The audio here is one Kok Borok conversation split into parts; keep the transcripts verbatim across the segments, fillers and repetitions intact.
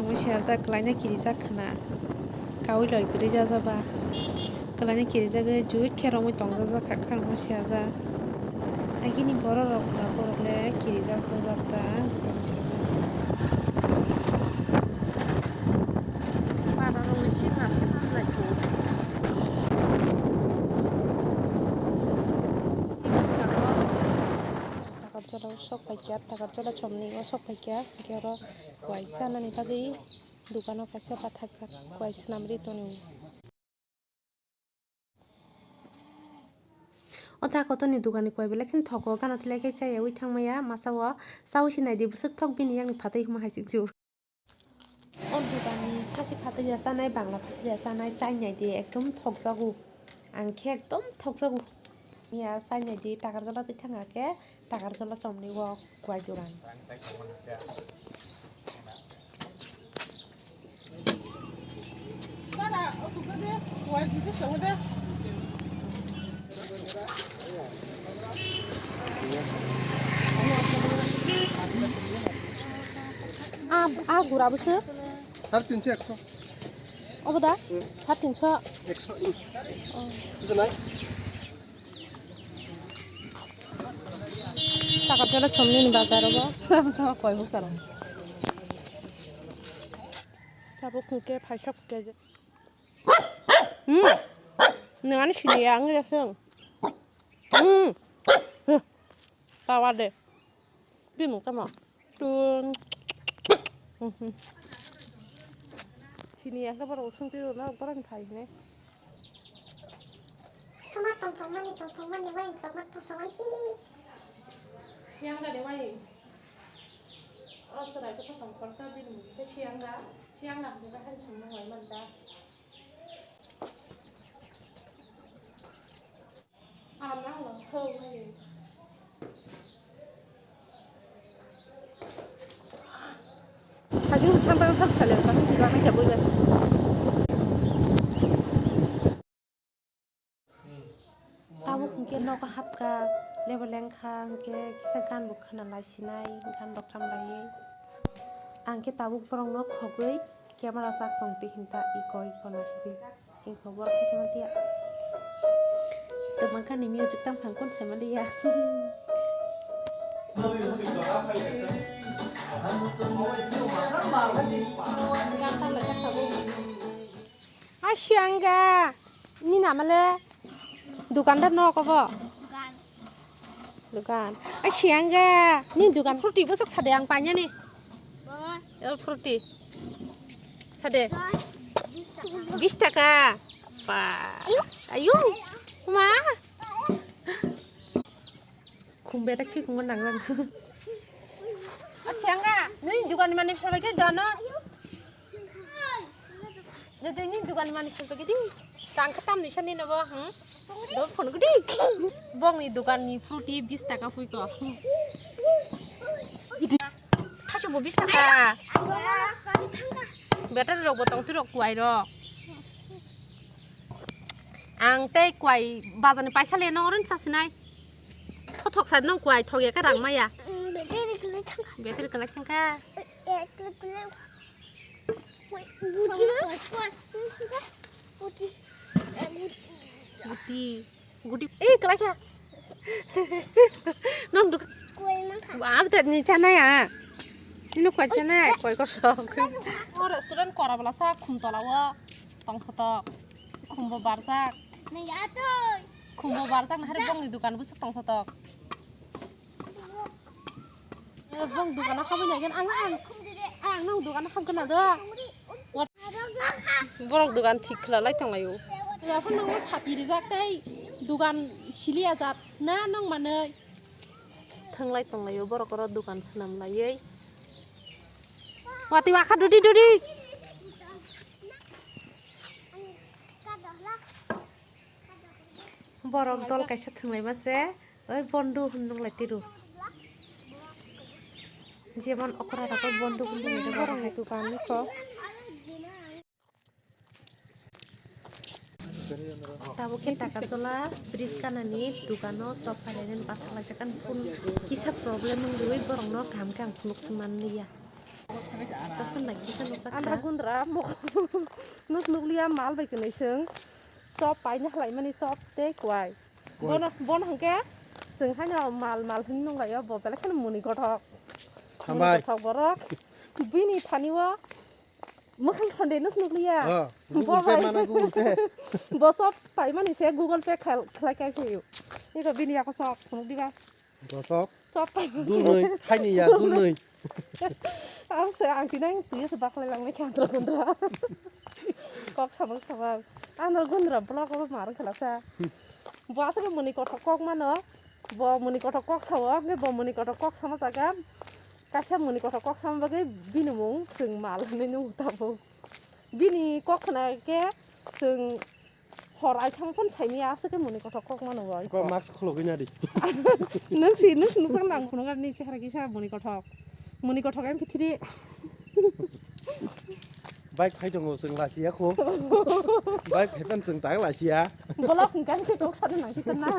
Siajak kwlaina kirijak khna. Kaui loi kwrwi jajaba. Kwlaina kirijagwi juit khe romwi tongjajak kha, khangma siajak. Agini bororok na borok le kirijak jajak ta, khangma siajak. Para rokni sikla khe phalai kho. Takarjala o sok phaikha, Takarjala chomni o sok phaikha, hwnkhe oro kuai chanani bagwi dukano kaisa bathakjak kuai swnamri tonwi. O ta kotorni doganni kuai belai kheno thogo, gana thilai khe chayaui thangmaya, masa o chaui se naidi bwswk thok bini yakni phatwi hwnma hai se wngsu. O doganni sasi phatwi ya chanai, bangla phatwi ya chanai, chai naidi ekdom thokjago, ang khe ekdom thokjago. Ya chai naidi Takarjala twi thangkha khe Takarjala chomni o kuai dogan. Ah, ah, gura bwswk? Sare tinsho, ekso. Obo da? Hmm. Sare tinsho. Ekso. Oh. Bujo nai? Takarjala chomni ni bazar obo. Sama koi buk saro. Tabuk hwnkhe phaisa hwnkhe. Hmm. Nang ani sini ya ang ya sung. Hmm. Huh. Tawa de. Bimung tamo. Tun. Mhm. Sini ya khe borok sung twi rwna borok ni phai hwnwi. Tongthokmani, tongthokmani, wai tongthokmani, tongthokmani. Siyang gani wai. O chwrai khe satham khorsa bini mung khe siyang ga. Siyang ga hwnwi khe hai songno wai man da. Tabuk hwnkhe nogo hapkha, lebolengkha hwnkhe kisa gan bo khwnalai sinai, gan bo khamlaiwi. Ang khe tabuk borokno khogwi camera sak tong twi hinta iko iko naisidi. Iko borok saisa mantiya. Twmangkha ni music tang phang kun sai manliya. Gan tang lai kha tabuk. Ai, siyang ga. Nini nama le? Dukandar nok obo? Dukan. Dukan. Ai, siyang ga. Nini dukan fruity bwswk sade ang painani. Bo. El fruity. Sade. Dos, bis taka. Bis taka. Pa. Ayu. Ayu. Ma. Khum berak khe khum nang nang. Acha, ang ga nini dukan ni mani phalbai khe dono. Jodi nini dukan ni mani phalbai khe di. Tang khe tamni sani nobo, hmm? Do phone gudi. Bongni dukan ni fruity bis taka phui ko. Thasu bo bis taka. Battery rok bo tong twi rok kuai rok. Ang tei kuai bazar ni paisa le no orange sa sinai. Thothok sa no kuai thok ya ka rang maya. Mm, battery kwlai thangkha. Battery kwlai thangkha. Eh, eh, kwlai, kwlai. Wait, guti ma? Guti. Guti. Guti. Eh, kwlai kha. Nong duk. Kuai ma kha. Ab ta ni chana ya. Nino kuai chana ya, kuai ko sok. O restaurant kora bala sa khum tola o tong thotok. Khumbo barjak. Nang ya toi. Khumbo barjak na hari bongni dukan bwswk tong thotok. Bong dukano habwi naigen ang, ang, ang nang dukano habgwna do. Borok dukan thik khwlalai tonglaio. Yaphano sati rijak tei dukan siliya jat na nang manwi. Thanglai tonglaio borok oro dukan swnam laiwi. Watwi wakha dudi dudi. Borok dol kaisa thwnglaima se, oi bondu hwn nunglai tiro. Jemon okra rok bondu hwn nunglai borok ni dukan kho. Tabuk khe Takarjala bridge kanani dukano chop phainani bathalaijak ani phone kisa problem wngwi borokno kaham khe ang phunuk swngmani ya. Tokon nai kisa nukjak Andra kha. Gundra mok-, nus nukliya mal bai kwnwi chwng chop paina khlaimani chop tei kwai. Kwai. Bono, bono hwnkhe chwng haino mal mal hwnwi nunglaio, bo belai kheno muni kothok. Muni Hambai. Kothok borok. Bini thani o mwkhang thonde nus nukliya. Oh, Bo Google Pay bai. Mana Google Pay. Bo chop paimani se Google Pay khel-, khlai kai khaio. Iko bini yako chop phunuk diba. Bosok. Chop pai. Dulnwi, thaini ya, dulnwi. Ang se, ang tinang twi se baklai langmai kha andra gundra. Kok samang samang. Andra gundra vlog o mar khala sa. Bo aswk muni kothok kok mano. Bo muni kothok kok sao, hwnkhe bo muni kothok kok sama jaga. Kaisa muni kothok kok sama bagwi bini mung chwng mal hinwi nung tabo. Bini kok khna khe chwng Hor ai thang phone saimaya aswk khe muni kothok kok mano bo. Ko mask khulugwi nadi. Nwng si, nwng si nukjak nang phunukar ni chehara kisa muni kothok. Muni kothok M P three. Bike phai tongo chwng lasiya kho. Bike phai pan chwng tak lasiya. Bolok hwnkha khe kok sana nang kisa na.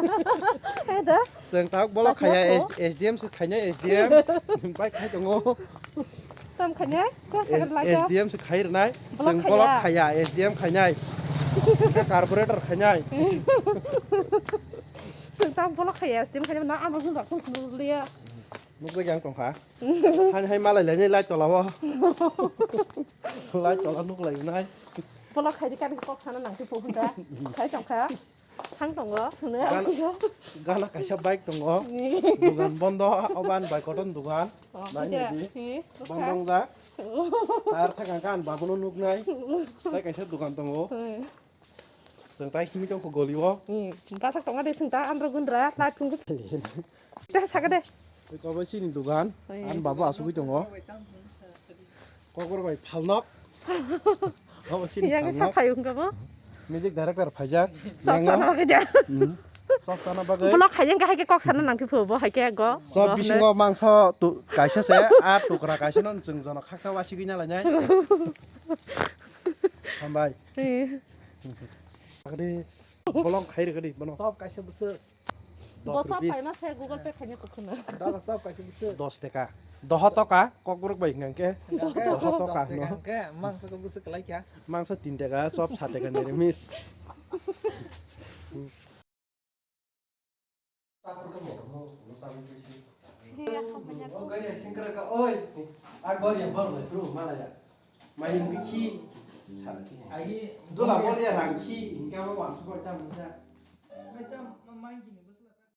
Ai da. Chwng tak bolok Lasiya khaya kho. S-, S D M se khainai S D M. Bike phai tongo. Tam khainai, ko S-, sakar lai S D M se khai rwnai. Block Chwng block khaya. Khaya, S D M khainai. Khe carburetor khainai. Chwng tam block khaya, S D M khainai, na ano hwnba kung liya. Nukjak yang tongkha. Hani hai malai lainai light tola o. Light tola nuk lai nai. Block khai di kan kok sana nang ti pohunda. Khai tongkha. Thang tongo, hwnwi Gana, ang kisa. Gana kaisa bike tongo. Ni. Dugan bondo, oban bike koton dugan. Oh, Nai kisa. Nai di. Ni, Bondo bwkha. Wngjak. Oh. Tar thang ang kan babono nuknai. Tai kaisa dugan tongo. Hmm. Chwng tai himi tongkho golio. Ni, bathak tongo de chwng ta andro gundra, light phung. Te saka de. Kobo chini dugan, Oi. An babu asugwi tongo. Kokor bai phalnok. Kobo chini Yang phalnok. Sa phaiyung kabo. Music director phaijak. Sok Yang sana bagwi ja. Hmm. Sok sana bagwi. Block khaiyang ka haike kok sana nang kiphu bo haike go. Sok Go bisingo hne. Mangso tu kaisa se, a tukra kaisa no chwng jono khaksa wasigwi na lainai. Hambai. Eh. Agde bolong khai rwgadi bono. Sok kaisa bwswk. Dos Bo chop rupees. Paima se Google Pay khaina kukhuna. Dala chop kaisa bwswk. Dos taka. Doho toka, kokborok bai hwnkha khe. Hwnkha khe, Doho toka, dos taka no. Hwnkha khe, mangsa khe bwswk kwlai kha. Mangsa tin taka, chop sa taka ni remis. Oi, a gori bor le bro, malaya. Main bikhi. Ai, Dola bol ya rangkhi, hingke abo wansuk bai tam hingke. Bai tam, ma-, main gini, bwswk.